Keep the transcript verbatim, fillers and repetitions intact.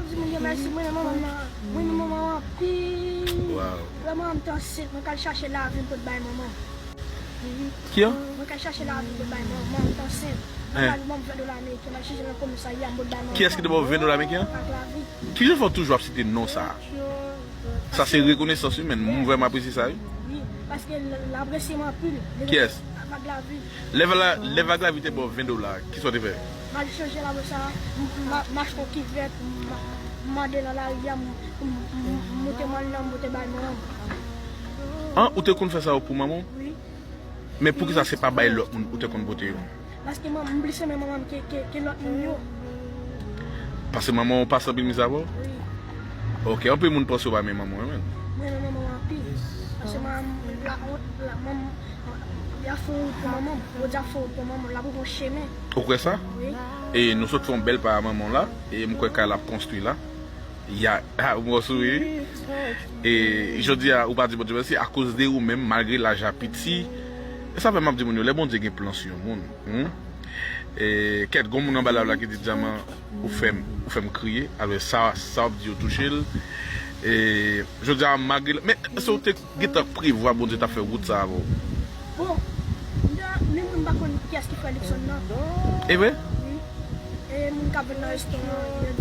Di moun yo mèsi, mwen renmen manman m nan. Mwen renmen manman m anpil. Wow. Lè manman m te ansent, mwen t al chache lavi m pou t bay manman m. Ki an? Mwen t al chache lavi m pou t bay manman m. Manman m te ansent. Mwen t al ban m ven dola ameriken, mwen t al chache nan komisarya m pou t bay manman m. Kiyès ki te ba w ven dola ameriken an? Ak lavi. Kijan fè w toujou ap site non sa a? Sa se rekonesans wi, men m vrèman apresye sa wi. Wi, paske l, l apresye m anpil. Kiyès? Vag lavi. Lè Vag la, lè Vag lavi te ba w ven dola, kisa w te fè? M al chanje lavi sa, m, m, m achte yon kivèt, m, m mande nan lari a, m, m, m, m moute mòn nan, m pote bay manman m. An, ou te konn fè sa yo pou manman w? Wi. Men poukisa se pa bay lòt moun ou te konn pote yo? Paske manman m plis renmen manman m ke, ke, ke lòt moun yo. Paske manman w pase anpil mize avè w? Wi. Ok, anpil moun panse w pa renmen manman w, men. Mwen renmen manman m anpil. Paske manman m, la, la, manman m, y ap fè wout pou manman m. Bondye ap fè wout pou manman m. L ap ouvri yon chemen. Ou kwè sa? Wi. E nou sot fè yon bèl pa a manman w la. E m kwè kay la ap konstwi la. Ya, ah, ou bon souri. E jodi a, ou pa di Bondye mèsi akoz de ou menm, malgre laj la piti. E sa fè m ap di moun yo, lè Bondye gen plan sou yon moun, hmm? E kèt, gon moun anba la la ki di Djaman, ou fè m, ou fè m kriye. Alò sa, sa w ap di yo touche l. E jodi a, malgre, men se w te gentan prevwa Bondye t ap fè wout sa avè w? Bon, m te, menm mwen m pa konn kiyès ki frè Luckson nan. E vre? Wi. E moun k ap vin nan restoran, yo